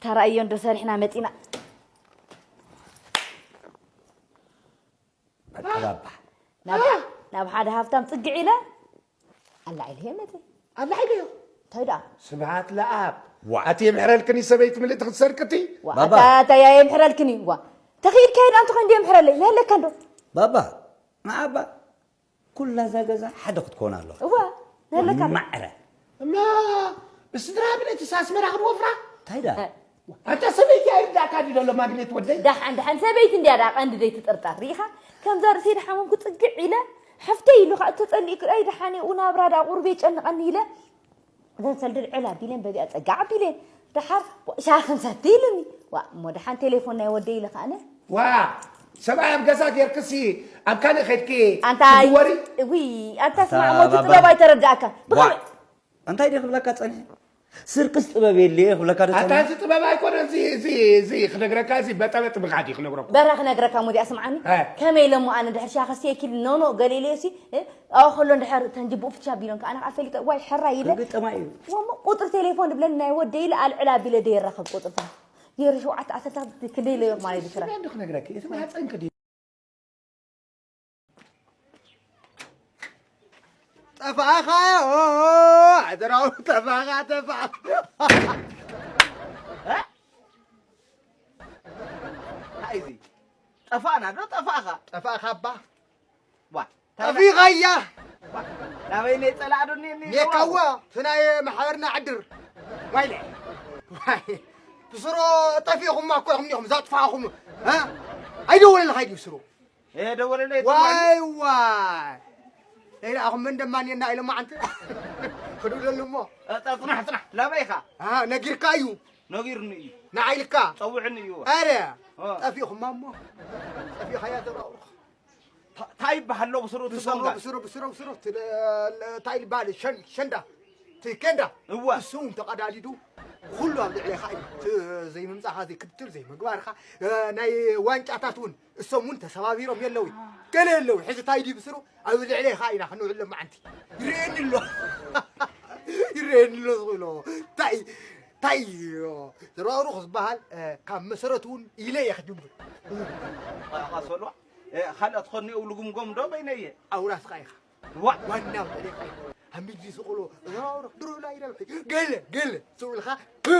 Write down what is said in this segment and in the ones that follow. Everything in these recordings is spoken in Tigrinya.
ተራእዮ እንዶ ሰሪሕና መጺና። በቃ ባባ። ናብ ናብ ሓደ ሃብታም ጽግዕ ኢለ ኣላዒለ እየ መጺ። ኣላዒለዮ? እንታይ ደኣ? ስብሃት ለኣብ። ዋ። ኣቲ የምሕረልክኒ ሰበይቲ ምልእቲ ክትሰርቅቲ? ዋ፣ ባባ። ኣታ ኣታ እያ የምሕረልክኒ። ዋ። ተኽኢልካ ኢድ ኣንተ ኾይን ድየ የምሕረለይ? ነህለካ እንዶ? ባባ፣ ንዓባ ኩላ እዛ ገዛ ሓደ ክትኮን ኣለዋ። እዋ፣ ነህለካ እንዶ? ማዕረ። እማ፣ ብስድራ ብለይቲ ኣስመራ ክንወፍራ? እንታይ ደኣ? እ። ኣታ ሰበይቲ ኣይርዳእካ ድዩ ዘሎ ማግኔት ወደይ? ደሓን፣ ደሓን፣ ሰበይቲ እንድያ ደኣ ቀንዲ ዘይትጥርጠር። ርኢኻ? ከምዛ ርእሰይ ደሓመምኩ ጽግዕ ኢለ፣ ሓፍተይ ኢሉ ኸኣ እተጸሊእኩ፣ ኣይ ደሓን እየ፣ ናብራ ደኣ ቁሩብ የጨንቐኒ ኢለ፣ እዘን ሰልዲ ዕል ኣቢለን በዚኣ ጸጋዕ ኣቢለን። ደሓር ሻሂ ክንሰቲ ኢሉኒ። ዋ፣ እሞ ደሓን ቴሌፎን ናይ ወደይ ኢለ ከኣነ። ዋ፣ ሰብኣይ ኣብ ገዛ ጌርክሲ ኣብ ካልእ ኸድኪ ኣንታ ክትድወሪ? ውይ፣ ኣንታ ስማዕ፣ ኣታ ሞት ባባ። ጥበብ ኣይተረዳእካ። ዋ፣ ብኸመይ? እንታይ ድየ ክብለካ ጸኒሐ? ስርቅስ ጥበብ የለ ክብለካ ዶ ኣታ ጸኒሐ? እዚ ጥበብ ኣይኮነ፣ እዚ፣ እዚ፣ እዚ ክነግረካ፣ እዚ በጠበጥ ምኻድ እዩ ክነግረኩ። በረ ክነግረካ ሙዲያ ስምዓኒ። እ። ከመይ ኢለ እሞ ኣነ ድሕር ሻሂ ክሰቲ ኢኪ ኖ ኖ ገለ ኢለዮሲ፣ እ? ኣብኡ ከሎ እንድሕር ተንጅብኡ ፍትሽ ኣቢሎን ከኣ ኣነ ከኣ ፈሊጠ፣ ዋይ፣ ሕራይ ኢለ። ክግጠማ እዩ። ወሞ ቁጽሪ ቴሌፎን ድብለኒ ናይ ወደይ ኢለ ኣልዕል ኣቢለ ደይራኸብ ቁጽርታት። ዜሮ ሸውዓተ ዓሰርተ ክልተ ኢለ ማለት እዩ። ስለ እንዲ ክነግረኪ፣ እቲ ማህፀንኪ ድዩ? ጠፋእኻ፣ ኦ፣ ኣደራው፣ ጠፋእኻ፣ ጠፋእኻ። እንታይ እዚ? ጠፋእና ዶ ጠፋእኻ? ጠፋእኻ እባ። ዋ፣ ጠፊኻያ። ዋ፣ ናበይ ነይ ጸላእ ዶ እኒኤኒ? ሜካዋ፣ እቲ ናይ ማሕበርና ዕድር። ዋይለ። ዋይ። ብስሮ ጠፊእኹማ እኮ ኢኹም ዲኹም ዘጥፋእኹም። እ? ኣይደወለልኻይ ድዩ ብስሮ? እ፣ ደወለለይ፣ ዋይ፣ ዋይ። ደይረኣኹም መን ደማንየና ኢሎማ ዓንቲ። ክድውለሉ እሞ። እ፣ ጸ-፣ ጽናሕ፣ ጽናሕ። ናበይ ኢኻ? አ፣ ነጊርካ እዩ። ነጊርኒ እዩ። ንዓይ ኢልካ። ጸውዕኒ እዩ። ኣረ፣ እ። ጠፊእኹማ እሞ። ጠፊእኻያ ዘራውሩኽ። ታ-፣ ታይ ይበሃል ኣሎ ብስሩ እቲ ብስሩ፣ ሶንጋ? ብስሩ፣ ብስሩ፣ ብስሩ፣ እቲ ለ-፣ ለ-፣ ታይ ይበሃል? ሸን-፣ ሸንዳ፣ እቲ ኬንዳ። እወ። እሱ እውን ተቐዳዲዱ፣ ኩሉ ኣብ ልዕሌኻ እዩ። እቲ ዘይምምጻኻ፣ ዘይክትትል፣ ዘይምግባርኻ፣ እ፣ ናይ ዋንጫታት እውን፣ እሶም እውን ተሰባቢሮም የለዊ። ገለ የለዊ። ሕዚ ታይ ድዩ ብስሩ? ኣብ ልዕሌኻ ኢና ክንውዕል ሎማዓንቲ። ይርኤኒ ኣሎ። ይርኤኒ ኣሎ ዝብሎ። ታይ፣ ታይ፣ ዘረባብሩኽ ዝበሃል፣ እ፣ ካብ መሰረቱ እውን ኢለ እየ ክጅምር። ቃ-፣ ቃሶልዋ? እ፣ ካልኦት ኾኒ እው ልጉምጎም ዶ በይነየ? ኣውራስኻ ኢኻ። ዋ! ዋና በሌኻ ኢኻ። ኣብ ምድሪ ስቕሎ፣ ራውሮ፣ ድሮ ላይ ረብሒ። ገለ፣ ገለ፣ ስብልኻ፣ እ፣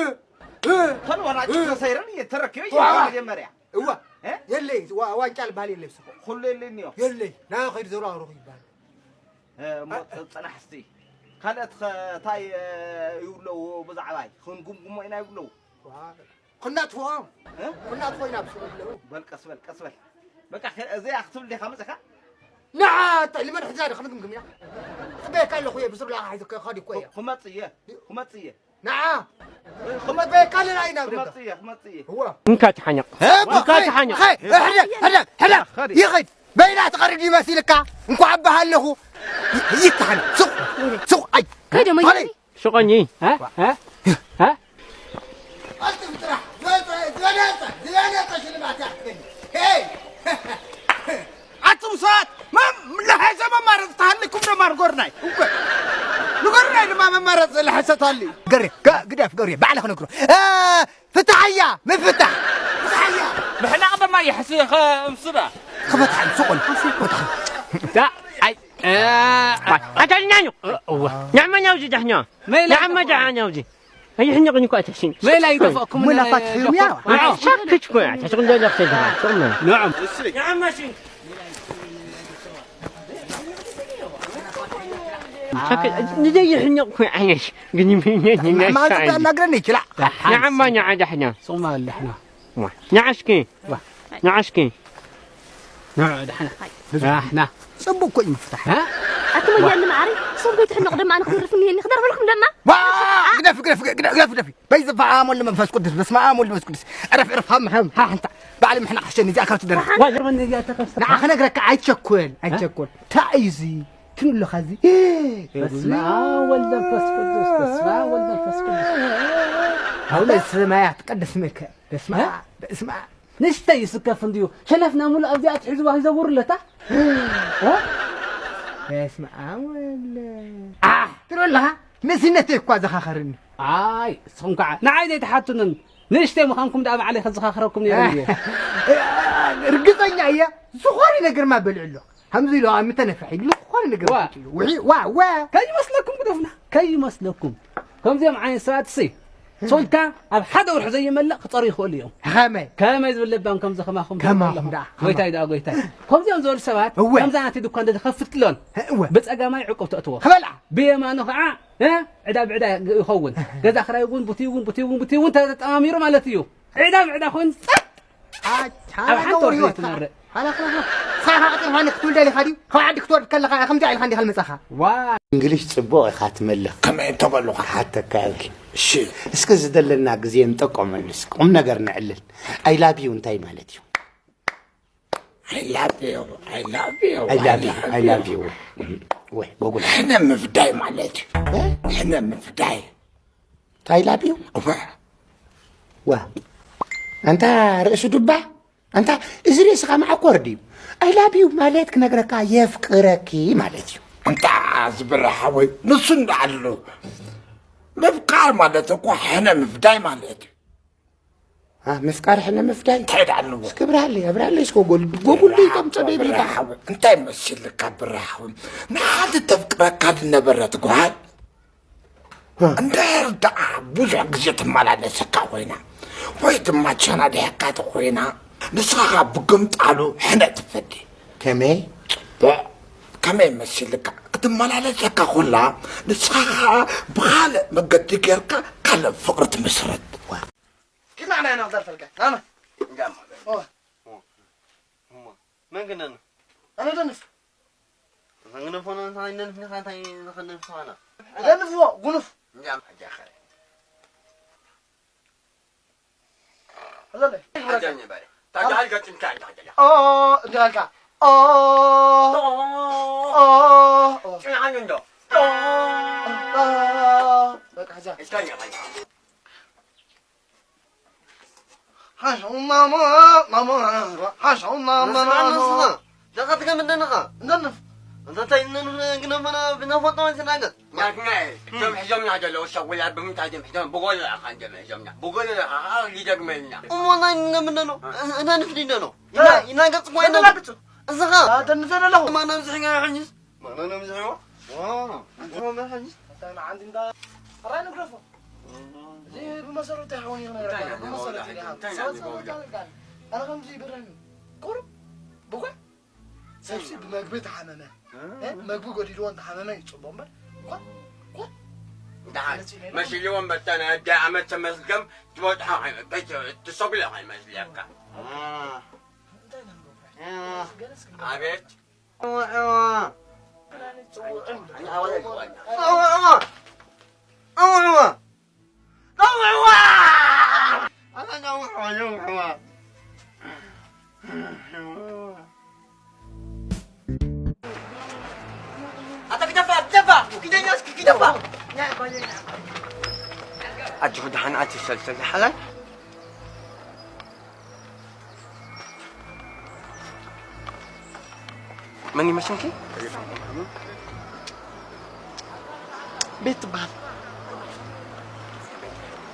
እ፣ ተልዋና እ። ተሰይረን እየ ተረኪበ እየ ተዋ! መጀመርያ። እዋ፣ እ? የለይ፣ ዋ-፣ ዋንጫ ልበሃል የለይ፣ ስቕ። ኩሉ የለይን እዮ። የለይ፣ ናይ ኸይድ ዘራውሮ ይበሃል። እ፣ እሞ እ፣ ጸ-፣ ጸናሕ እስቲ። ካልኦት ኸ-፣ ታይ፣ እ፣ ይብለዉ ብዛዕባይ? ክንጉምጉሞ ኢና ይብለዉ። ዋ፣ ክናጥፍኦም። እ? ክናጥፎ ኢና ብስሩ ብለው። በል ቀስ በል፣ ቀስ በል። በቃ ከ-፣ እዚኣ ክትብል ዲኻ መጺኻ? ንዓ፣ እንታይ ልመድ ሕዛ ዶ ክንግምግም ኢና? ጽበየካ ኣለኹ እየ፣ ብስሩ ለኣ ሒዙ ከ-፣ ከዲ እኮ እየ። ክመጽእ እየ፣ ክመጽእ እየ። ንዓ፣ እ፣ ክመጽእ እየ። ጽበየካ ኣለና ኢና ኣብ ደገ። ክመጽእ እየ፣ ክመጽእ እየ። እዋ። እንካ ትሓነቕ። እ፣ እንካ ኸይ-፣ ትሓነቕ። ኸይ-፣ ሕደ፣ ሕደ፣ ሕደ። ኸዲ። ይኸይድ። በይና ትቐርድ ይመሲልካ? እንኳዕ ኣባህ ኣለኹ። ይ-፣ ይተሓነቕ። ሱቕ፣ ሱቕ፣ ኣይ። ከይደ መይተ። ሱቆኝ። እ? እ? እ? ኣቱም ጥራሕ ዝበለጸ፣ ዝበለጸ፣ ዝበለጸ ሽልማት እያ ክትበኒ። ሄይ! ኣቱም ሰባት፣ መም-፣ ለሐሰ መማረጽ ተሃልኩም ዶ ማርጎርናይ? እኮ። ንጎርናይ ድማ መማረጽ ለሐሰ ተሃልዩ። ገሬ፣ ገ-፣ ግደፍ ገሬ፣ ባዕለ ክነግሮ። እ፣ ፍታሕያ፣ ምፍታሕ። ፍታሕያ። ምሕናቕ ድማ ይሕስ-፣ ኸ-፣ እምስዳ። ክፈትሓን ሱቆን። ዳ፣ ኣይ፣ እ፣ ኣታልናኝ። እዋ። ንዕመኛው ዚ ዳሕኛ። መይላ ንዕመ ይጠፍኦ። ዳሕኛው ዚ። ኣይሕንቕን እኮ ኣትሕሽን። መይላ ይጠፍኦኩም፣ ሙላ እ፣ ፋትሑ ዶክተር? ያው። ኣይ፣ ሻክች እኮ እያ። ኣትሕሽን ዶ ዳኽተር ዳኻ። ጾም። ንዕም። ንዕመ ሽን። ሻክ-፣ ንዘይሕንቕ እኮ ዓይነት። ግን ማለት ይሻል። ተናግረን ይችላል። ንዕማ ንዓ ዳሕኛ። ጾም ኣለሕና። ዋ። ንዓ እስኪ። ዋ። ንዓ እስኪ። ንዑ፣ ደሕና። ደሕና። ጽቡቅ እኮ እዩ ምፍታሕ። እ? ኣቲ ሞያሊ መዓረይ፣ ሰብ ከይትሕነቕ ደማ ኣነ ክደርፍ እኒሀኒ፣ ክደርፈልኩም ደማ? ዋ! ግደፍ፣ ግደፍ፣ ግደፍ፣ ግደፍ፣ ግደፍ። በይ ዝፈዓሞ ለመንፈስ ቅዱስ፣ በስመ ኣብ ወልድ መንፈስ ቅዱስ። ዕረፍ፣ ዕረፍ፣ ሃም፣ ሃም፣ ሃ፣ ሓንታ። ባዕሊ ምሕና ክሸኒ፣ እዚኣ ካብ ትደርፍ። ዋጅር ምን እዚኣ ተኸስተ? ንዓ ክነግረካ፣ ኣይትቸኩል፣ እ? ኣይትቸኩል። እንታይ እዩ እዚ? ትንለኻ እዚ? በስመ ኣብ ወልድ መንፈስ ቅዱስ፣ በስመ ኣብ ወልድ መንፈስ ቅዱስ። ኣቡነ ሰማያት ቅዱስ ሚካኤል፣ በስመ እ? ኣብ፣ በስመ ኣብ። ንእሽተይ ይስከፍ እንድዩ። ሕለፍ ናሙሉ ኣብዚኣ ትሕዝዋ ይዘውር ኣለታ። እ? በስመ ኣብ ወልድ። ኣሕ፣ ትብሎ ኣለኻ? ንእስነተይ እኳ ዘኻኸርኒ። ኣይ፣ እስኹም ከዓ ንዓይ ዘይትሓቱንን። ንእሽተይ ምዃንኩም ደኣ ባዕለይ ከዘኻኽረኩም ነይረ እየ። ርግጸኛ እየ። ዝኾነ ነገርማ በልዕሎ። ከምዚ ኢሉ ኣብ ምተነፍሐ ኢሉ ዝኾነ ነገር ዋ። በልዕሎ። ውሒ፣ ዋ፣ ዋ። ከይመስለኩም ግደፉና። ከይመስለኩም። ከምዚኦም ዓይነት ሰባትሲ ሶልካ ኣብ ሓደ ወርሒ ዘይመልእ ክጸሩ ይኽእሉ እዮም። ከመይ? ከመይ ዝብል ለባም ከምዚ ከማኹም ከማኹም ዘለኹም። ደኣ። ጎይታይ ደኣ ጎይታይ። ከምዚኦም ዝበሉ ሰባት እወ። ከምዛ ናተይ ድኳን እንደ ዝኸፍትሎን እወ። ብጸጋማይ ዕቁብ ተእትዎ። ክበልዓ። ብየማኑ ከዓ እ? ዕዳ ብዕዳ ይኸውን። ገዛ ክራይ እውን ቡቲ እውን ቡቲ እውን ቡቲ እውን ተጠማሚሩ ማለት እዩ። ዕዳ ብዕዳ ኮይኑ ጸጥ! ኣታ ኣብ ሓንቲ ወርሒ ዘይትመርእ። ሃላ፣ ሃላ፣ ሃላ። ሳኻ ቀጢርካኒ ክትውልዳ ኢኻ ድዩ? ካብ ዓዲ ክትወርድ ከለኻ ከምዚኣ ኢልካ እንዲኻ ልመጻኻ። ዋ! እንግሊሽ ጽቡቕ ኢኻ ትመልኽ። ከመይ እንተበሉኻ? ሓተካ ይብል። እሺ። እስኪ ዝደለና ግዜ ንጠቀመሉ እስኪ። ቁም ነገር ነዕልል። I love you እንታይ ማለት እዩ? I love you, I love you, I love you, I love you. ወይ፣ በጉና። ሕነ ምፍዳይ ማለት እዩ። እ? ሕነ ምፍዳይ። እንታይ I love you? እወ። ዋ። ኣንታ ርእሲ ዱባ፣ ኣንታ እዚ ርእስኻ መዓኮር ድዩ? I love you ማለት ክነግረካ የፍቅረኪ ማለት እዩ። ኣንታ ዝብርሃ ወይ ንሱ እንዳኣሉ። ምፍቃር ማለት እኮ ሕነ ምፍዳይ ማለት እዩ። አ፣ ምፍቃር ሕነ ምፍዳይ። እንታይ ደኣ ኣለዎ? እስኪ ብርሃለይ፣ ኣብርሃለይ እስኮ ጎል-፣ ጎጉል ደይ ከም ጸበይ ብርሃ፣ ብርሃ። እንታይ መሲልካ ብርሃ? ንሓንቲ ተፍቅረካ ዝነበረት ጓል እ። እንድሕር ደኣ ብዙሕ ግዜ ትመላለሰካ ኮይና፣ ወይ ድማ ቻና ድሕካ ተኮይና፣ ንስኻ ብግምጣሉ ሕነ ትፈዲ። ከመይ? ጽቡቕ። ከመይ መሲልካ? ክትመላለሰካ ኮላ፣ ንስኻ ብኻልእ መገዲ ጌርካ ካልእ ፍቕሪ ትምስርት። ዋ። ኪድና ንሕና ኢና ክንደርፈልካ። ናና። እንዳሞ። ኦ። እሞ፣ መን ክነኑ? ኣነ ደንፍ። መን ክነፎ ነው? እንታይ ነንፍ ንኻ? እንታይ ንኸነንፍ ንኻና? ደንፍዎ፣ ጉኑፍ። እንዳሞ፣ ሓጃኸ። ኣለለ። ሓጃ ነባሪ። ታጃ ሃልካ ጭንካ እንዳ ሓጃ። ኦ፣ እንዳ ሃልካ። ኦ። ኦ። ኦ። ኦ። ጭንዓን እንዶ። ኦ። ኦ። በቃ፣ ሓጃ። እስካኛ ሓጃ። ሓሻው ማማ፣ ማማ፣ ሓሻው ማማ፣ ናኖ። ደኻ ትገምደንኻ? እንደንፍ። እንተ እንታይ እንደንፍ ግን ኣመና ብናፎቶ እንትናገር። ናትና፣ እቶም ሒዞምና ዘለዉ ሰብ ውላ ብምንታይ እዮም ሒዞም? ብጎሎ ኢኻ እንዲኦም ሒዞምና። ብጎሎ ኢኻ፣ ይደግመልና። እሞ ናይ እንደምንደኖ? እ። እና ንፍዲ እንደኖ? እ። ኢና፣ ኢና ገጽ እኮ ኢና። እንደናግጽ። እዝኻ። ኣደንዘ ዘለኹ። ማና ብዝሕኛ ሕኝስ? ማና ነው ብዝሕኛ? ዋ። ኣንተ ማና ሕኝስ? ኣታ ንዓንዲ እንዳ-፣ ኣራይ ንግረፎ። እዚ ብመሰረቱ ይኸውን እዩ ነይሩ። እንታይ ኢና ብመሰረቱ ንገብሮ? ይኸውን። እንታይ ኢና ሰባት ንገብሮ? ሰባት ኣነ ከምዚ ይብርህኒ። ቁሩብ ብጓ ሰብሲ ብመግቢ ተሓመመ። እ? እ? መግቢ ጎዲልዎ እንተሓመመ እዩ ጽቡቕ እምበር፣ ኳ-፣ ኳ-፣ ደሓን መሲልዎ እምበር፣ እታ ናይ ኣደ ኣመት ተመስገም ትበጽሖ ከይ-፣ ከይ-፣ ትሰጉሎ ከይመስለካ። እ። እንታይ ኢና ንገብሮ? እ። ገለስ ክንገብር። ኣቤት። እዋ፣ እዋ። እዋ፣ እዋ። እዋ፣ እዋ። ኣታ ግደፋ፣ ግደፋ፣ ግደኛ እስኪ ግደፋ። ኣጆኺ ደሓን ኣቲ ሰልሰል ሓላል። መን ይመስልኪ? ቤት ትበሃል።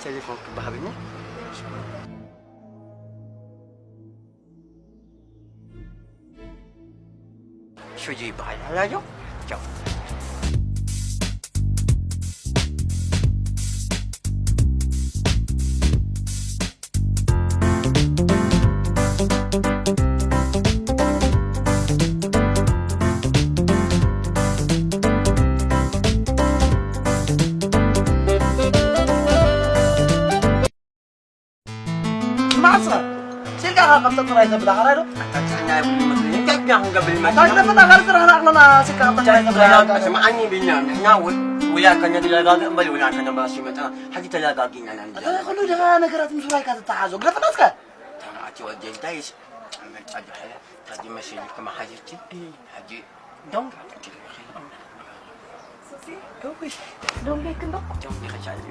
ቴሌፎን ክበሃብኒ። ሹጂ ይበሃል። ኣላጆ። ቻው። ማዕጸ ሲልካ ካብ ጠጥራይ ተብላ ሓራይ ዶ? ኣታ ጫኛ ይብሉ መስለኝ። እንታይ ጫኛ ክንገብር ይመጣ? እንታይ ለምና ካልእ ስራሕ ንኣኽለና ሲልካ ካብ ጠጥራይ ተብላ። ስምዓኒ ቢና፣ ንሕና ውል-፣ ውላ ከነተረጋግእ እምበር ውላ ከነባሲ መጣ። ሕጂ ተረጋጊና ኢና ኣታ ንብላ። ኩሉ ደኻ ነገራት ምስ ውራይካ ትተሓዞ። ግደፈና እስከ። ተራእቲ ወጀልዳይስ፣ ጫማ ጫ ድሕረ፣ ታዲ መሲልኩም ሓጀቲ። ሕጂ ዶንግ ሱሲ፣ እውይ፣ ዶንግ ክንዶ? ዶንግ ከቻሊ።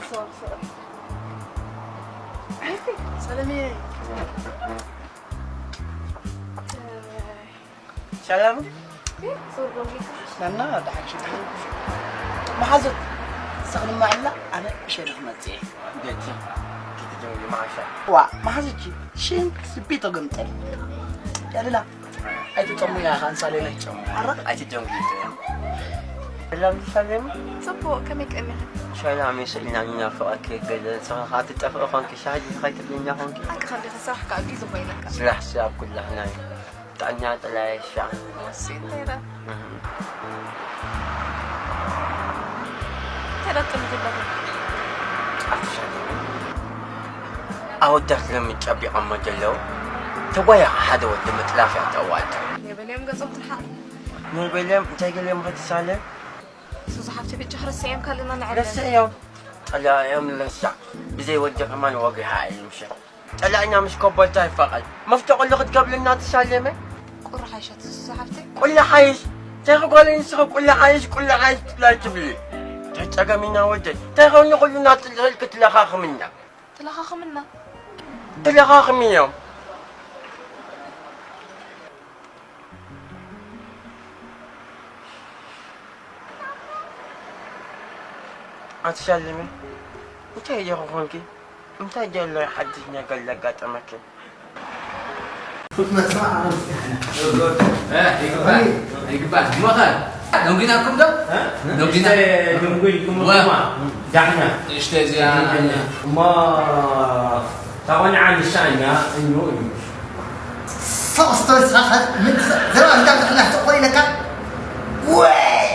ሶሪ፣ ሶሪ። ሰለሜ። ሰላም። ሶሪ፣ ዶንግ። ናና፣ ደሓን ሽግር። መሓዙት፣ ስኽንማ ኢላ፣ ኣነ እሸ ክመጽእ እየ። ቤቲ፣ መዓሻ። ዋ፣ መሓዝኪ ሽም ስቢ ተገምጠል። ያድላ። ኣይትጠሙ ኢኻ፣ እንሳሌ ናይ ጨሙ። ኣረ? ኣይትደንጉ። ሰላም ሰላም። ጽቡቕ፣ ከመይ ቀኒኻ? ሰላም፣ ይስእልና፣ ንናፍቐኪ ገለ። ንስኻ ኸኣ ትጠፍኢ ኾንኪ፣ ሻሂ ዲኺ ከይትብልኛ ኾንኪ? ሓቅኻ ዲኻ፣ ስራሕ ከኣ ግዜ ኮይነካ። ስራሕ ስራሕ ኩላህና እዩ። ጥዕና ጥላይ ሻ። እሺ፣ እንታይ ደኣ? እህ። እንታይ ደኣ ትብሊ ዘለኹ? ኣትሻ። ኣወዳት ሎሚ ጨቢቖሞ ዘለዉ። ተጓያ ሓደ ወዲ ምጥላፍ እያ ተዋልዳ። የበልዮም ገጾም ትርሓቕ። ነበልዮም እንታይ ገሊኦም ኸትሳለ? ሱሱ ሓፍቲ ብቻ ክርስትያን ካልእና ንዕለም። ረስዕዮም። ጠላዮም ለሳዕ። ብዘይ ወዲ ከማን ወጊሓ ኣይምሸ። ጠላእና ምስ ኮበልታ ይፋቐል። መፍተቑ ልኽት ከብልና ትሳለመ? ቁሪ ሓይሸት ሱሱ ሓፍቲ። ቁላ ሓይሽ? እንታይ ጓል ኣንስተይቲ ቁላ ሓይሽ፣ ቁላ ሓይሽ ትብላ ትብሊ? እንታይ ጸገም ኢና ወደይ? እንታይ ኸውን ኩሉ ናት ልኽል ክትለኻኽምና? ትለኻኽምና? ትለኻኽምዮም። ኣቲ ሻልሚ፣ እንታይ ዲኺ ኾንኪ? እንታይ ደሎ ሓድሽ ነገር ዘጋጠመኪ? እ፣ ይግባእ፣ ይግባእ። እሞ ኸ ደንጒናኩም ዶ? እ? ደንጒና። ንእሽተይ ደንጒንኩም ዋ። እኮ ዳሕና። ንእሽተይ እዚኣ እሞ እታ ቆልዓ ንሳ እያ፣ እዩ፣ እዩ። ሶስት ወስኻ ምን ዘረባ እንዳትሕላፍ ትኾይነካ? ወይ!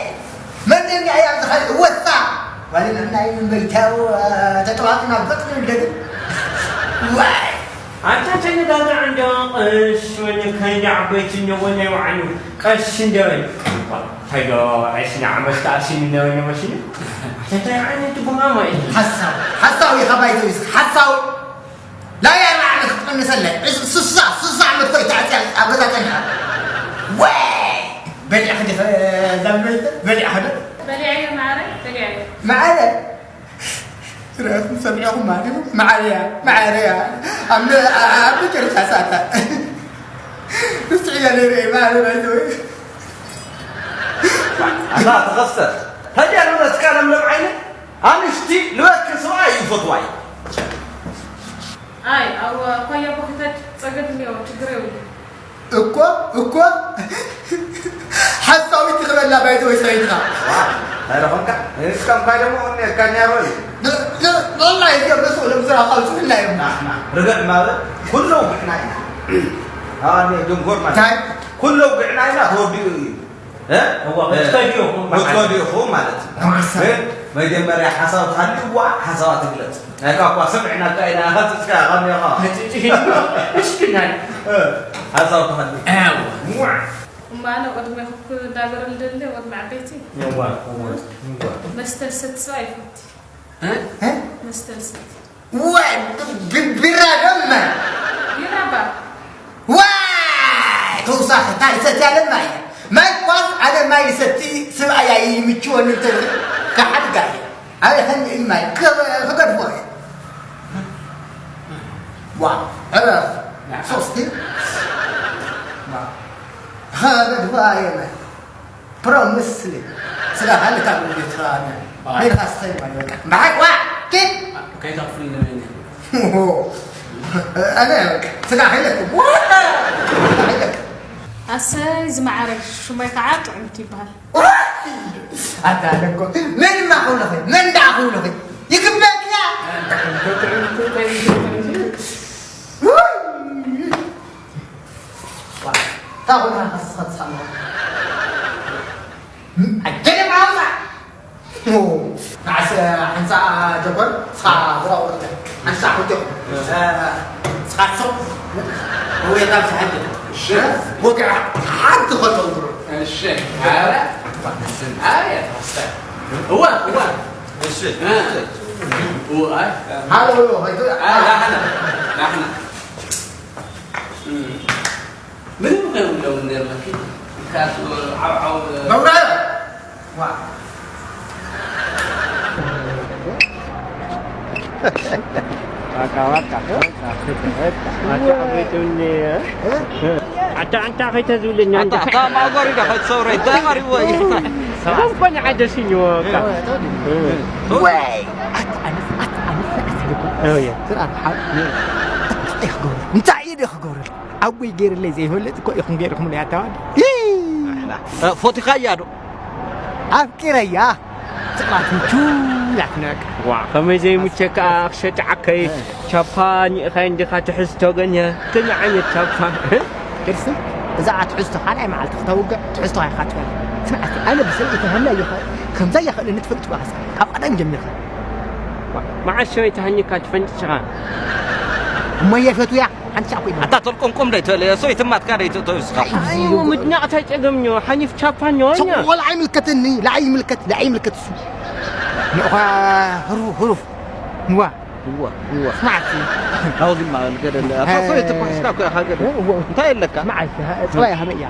መን እያ ኣብዚ ኸ ወሳ? ጓል ንሕና እዩ እምበይታው ተጠዋጥና ገጽ ንደግም። ወይ! ኣንታ ተነጋግዕ እንዶ፣ ቀሽ ወደ ከይዲ ዓበይቲ እነዎ ናይ ወዓሉ ቀሽ እንደ በል። እንታይ ዶ ዕስና ዓመት ተኣሲኑ እነዎ እነዎ ሽኑ? እንታይ ዓይነት ጉማማ እዩ? ሓሳዊ፣ ሓሳዊ ኢኻ ባይዘው፣ ሓሳዊ። ላያ ንዓመት ክትቕንሰለይ። እስ-፣ ስሳ፣ ስሳ ዓመት ኮይ ተዓጽያ ኣብ ገዛ ጸኒሓ። ወይ! በሊዕኺ ዲኺ እዛ እምበይቲ? በሊዕኺ ዶ? በሊዐዮ ማዕረ፣ በሊዐዮ። ማዕረ? ርኣኹም ሰሚዕኹም ማለት እዩ። ማዕረ እያ፣ ማዕረ እያ። ኣብ ነ-፣ ኣብ መጨረሻ ሰዓታ። እስቲ እያ ነይረ እየ፣ ማዕረ ባይዘው። ኣታ ተኸስተ። ታዲያ ንብረትካ ለምለም ዓይነ? ኣንሽቲ ልበኪ ሰብኣይ እዩ ፈትዋይ። ኣይ፣ ኣብ ኳያ ቦኽተት ጸገም እኒኦ፣ ችግር የብሉ። እኮ፣ እኮ፣ ሓሳዊት ይኽበላ ባይተ ወይ ሰበይትኻ። ዋ፣ እንታይ ደኾንካ? እስከ እኳ ደግሞ እኔ እካ ኒያሮ እዩ። ን-፣ ን-፣ ንላ ይገብ ነሱ ለምስራ ኻልጹ ህላ እዮም። ና፣ ና፣ ርግዕ ማለት ኩሎ ውግዕና ኢና። ኣዋ፣ እኔ ድንጎር ማለት እንታይ? ኩሎ ውግዕና ኢና ተወዲኡ እዩ። እ? እዋ፣ እ፣ ክትከዱ ኢኹም ማለት እዩ። ክትከዱ ኢኹም ማለት እዩ። ኣንበሳ። ግን መጀመርያ ሓሳብ ትሃልዋ፣ ሓሳባ ትግለጽ። ናይካ እኳ ሰሚዕናካ ኢና፣ ሃጽጽካ ኢኻ እኒኻ። ሃጽጽ ኢኻ። እሺ፣ ግን ናይ እ፣ ሓሳብ ትሃልው። እዋ። እሞ ኣነ ቅድሜኹም ክዳገር ልደሊ፣ ቅድሚ ዓበይቲ። እዋ፣ እዋ፣ እዋ። መስተ ዝሰቲ ሰብ ኣይፈቲ። እ? እ? መስተ ዝሰቲ። ወይ፣ ቢ-፣ ቢራ ዶ ማይ? ቢራ ባ። ዋይ! ተውሳኺ፣ እንታይ ዝሰትያ ዶ ማይ? ማይ ኳስ፣ ኣነ ማይ ዝሰቲ ስብኣይ ኣይምችወኒ እንተ ኢሉ፣ ክሓድጋ እየ። ኣነ ከም ማይ፣ ከ-፣ ክገድፎ እየ። ዋ፣ ዕረፍ። ሶስቲ። ዋ። ክገድፎ እየ ማይ። ፕሮሚስ ስሊ። ስጋ ሃልካ ጉድ ትራነ። ኣይ። ሜልካ ስተይ ማለት በቃ። ባይ ዋ! ኪድ! ከይተኽፍል ንበይነ። ኦሆ። ኣነ በቃ። ስጋ ሃይለክ። ዋ! ስጋ ሃይለክ። ኣሰይ ዝመዓረ ሽመይ ከዓ ጥዕምቲ ይበሃል። ዋ! ኣታ ኣለኮ። መን ማ ክብለኺ? መን ደኣ ክብለኺ? ይግበክ እያ። ውይ! ታኹና ከስኸት ሳምራ። ኣጀለ ማውዛ። ኦ፣ ንዓስ ሓንሳ ጀጎል፣ ስኻ ብራው። ሓንሳ ኹቴኹ። ስኻ ሶ። ወይ ካብ ዝሓጀ። እሺ። ወግዓ ሓንቲ ኸተው። እሺ። ኣረ። ኣረ፣ ተወስታ። እዋ፣ እዋ። እሺ። እ። እዋ፣ ኣይ። ሃሎ፣ ሃሎ፣ ሃይቶ። ኣይ፣ ዳሕና፣ ዳሕና። እም። ምንም ከይብሎም እንደ መኪና። ካብ ዓው ዓው መብራህቲ! ዋ። ዋካ፣ ዋካ፣ ዋካ። ኣታ ዓበይትውኒ፣ እ? ኣታ፣ ኣንታ ከይተዝብለኛ ኣታ፣ እንዳ። ኣታ ማጎሪ ዳ ከይትሰውረ፣ እንታይ ቀሪብዎ እዩ? ሰላም ኮነ ሓደ ሲኒ ዋካ። ወይ! ኣት ኣነስ፣ ኣት ኣነስ፣ ኣት እየ። ስርዓት ሓ-፣ እንታይ ክገብሩ? እንታይ እዩ ክገብሩ? ኣቦይ ገይርለይ ዘይፈልጥ እኮ ኢኹም ገይርኹም እያ ተባል። ፎቲኻያ ዶ? ኣፍቂረያ። ስርዓት ምቹ ላትነቅ። ዋ፣ ከመይ ዘይምቸካ ክሸጫዓከይ። እ። ቻፓ ኒእኻ እንዲኻ ትሕዝቶ ገን እየ። ከመይ ዓይነት ቻፓ? ደርሲ፣ እዛ ትሕዝቶ ካልኣይ መዓልቲ ክተውግዕ ትሕዝቶ ኣይካ ትበል። ስምዓቲ፣ ኣነ ብሰብኢት ሃና ይኸ-፣ ከምዛ ይኸእለኒ ትፈልጥ ባኻስ። ካብ ቀደም ጀሚርካ። መዓስ ሰበይቲ ሃኒካ ትፈንጭኻ? እሞ የፈቱያ፣ ሓንቲ ሻዕ ኮይና። ኣታ ተልቆምቆም ደይ ትበል፣ ሰበይቲ ማትካ ደይ ትእቶ ይስኻ። ኣይ፣ ምድናቕ ታይ ጸገም ኞ፣ ሓኒፍ ቻፓ ኞ፣ ኛ። ሰው ወላ ኣይምልከተኒ፣ ላ ኣይምልከት፣ ላ ኣይምልከት እሱ። ንእኳ ህሩ-፣ ህሩፍ። ንዋ። እዋ፣ እዋ። ስምዓቲ። ናውዚ ማል ገደል። ኣታ ሰበይቲ እኮ ሒዝካ እኮ ኢኻ ገደል። እዋ። እንታይ ኣለካ? መዓልቲ፣ ጸባይ ሃበያ።